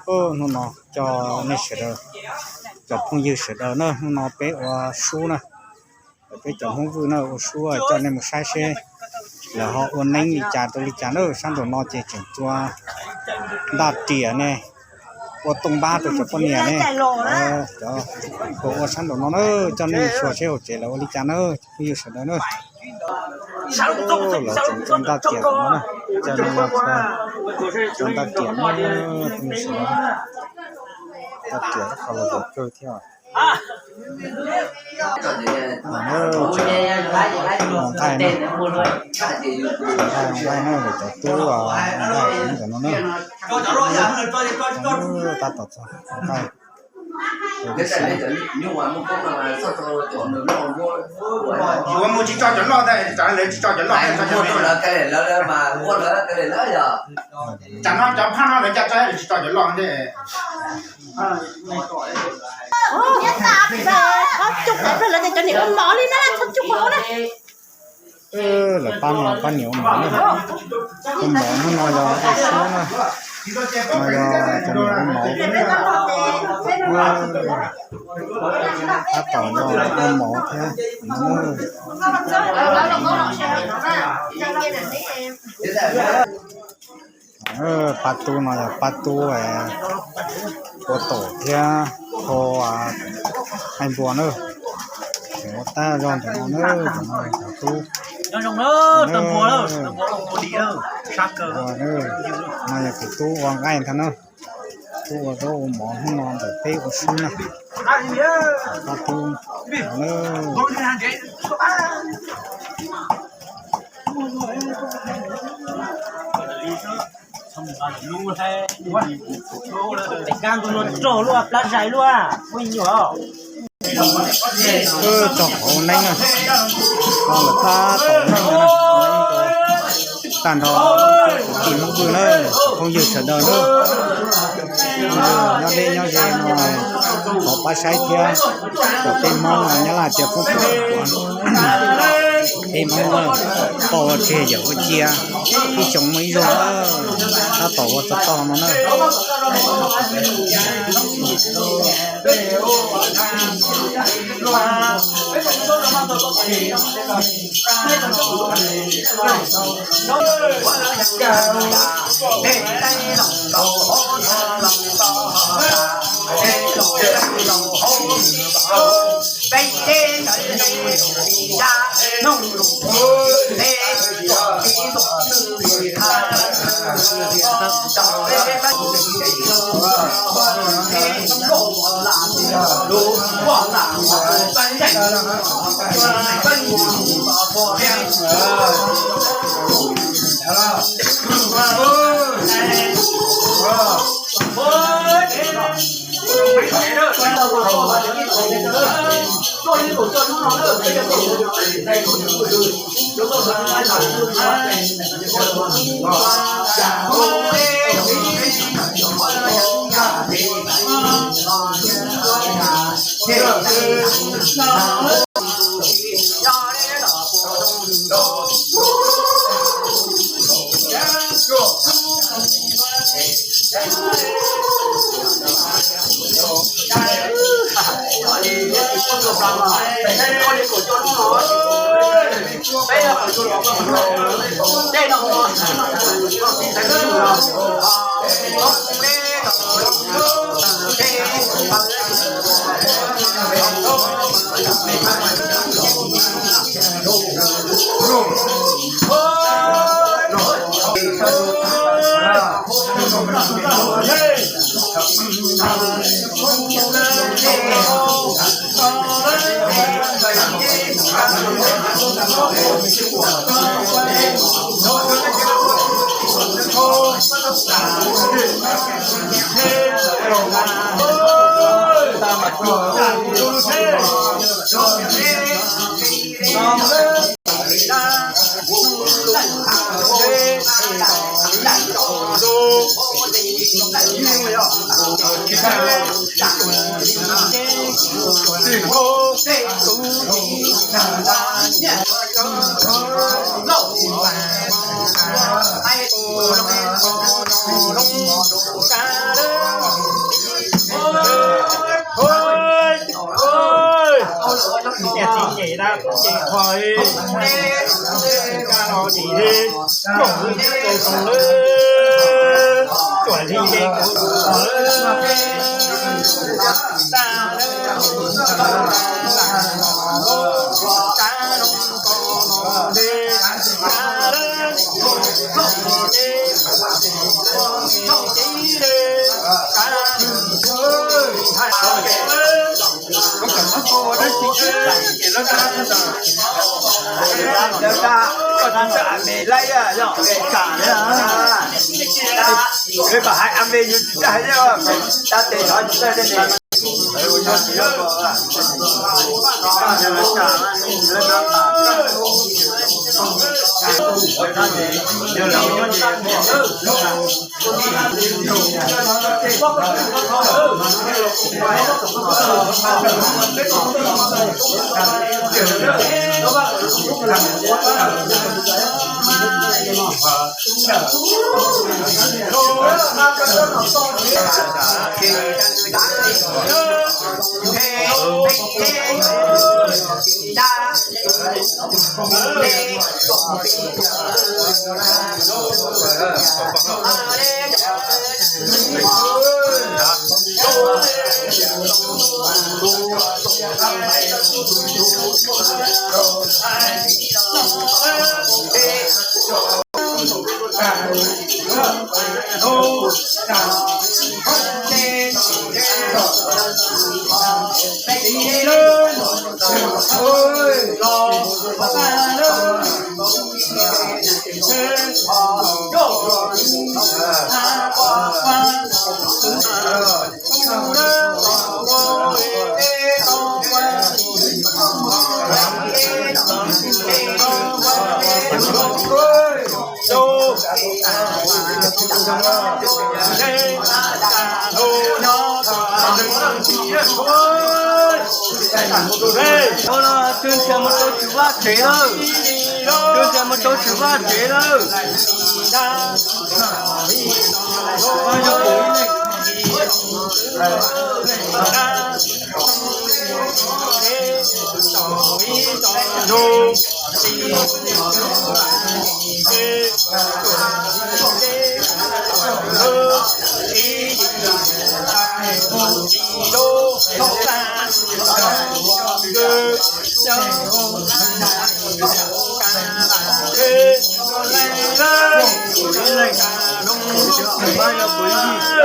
Hnub no coj nej sawv daws, cov phooj ywg sawv daws na, hnub no peb ua sub na, peb cov Hmoob Vwj na ua sub coj nej mus saib seb lawv ho ua neeb li cas rau li cas na. Sab nraum no ces tseem tua ntaj riam ne, ua tooj npab rau cov poj niam ne. Cov ua sab nraum no na, coj nej mus xyuas seb hauv tsev lawv ua li cas na, cov phooj ywg sawv daws na. Lawv tseem tua ntaj riam no na, coj nej mus xyuas, tua ntaj riam no, phooj ywg sawv daws. Ntaj riam qhov los yuav kawg thiab. Mus nqaij na, nqaij na, cov tub nqaij cov no na. Tab tom txog nqaij. Yuav mus tsis tso cov loj ntag, lawv tsis tso cov loj. Tsam no cov phaj no lawv caj tsa lawv tsis tso cov loj ntag. Cov niam ua mov li na, txhob cug hauv na. Lawv pab no pab niam ua mov na. Ua mov hnub no yog ua sub na, no yog cov niam ua mov. Tab tom yog ua mov thiab. Pab tub no yog pab tub ua taum thiab hau nqaij npua na. Tseem ua tab zog ntawm no na, cov no yog cov tub. No yog tus tub ua nqaij ntag na. Tub ua zaub ua mov hnub no ntawm peb ua sub na. Pab tub no na. Tog qhov neeb na, lawv tab tom neeb na, tag nrho kwv tij Hmoob Vwj na, phooj ywg sawv daws na, nyob deb nyob ze no, thov pab saib thiab. Cov peb Hmoob no nyob Laj tias phooj ywg, peb Hmoob poj ua tseg yawm ua cia, ib xyoo muaj ib zaug na, tab tom ua txog tog no na. Twb ntshai mus rau Tswv Vaj tsev lawm. Twb ntshai mus rau Tswv Vaj tsev lawm.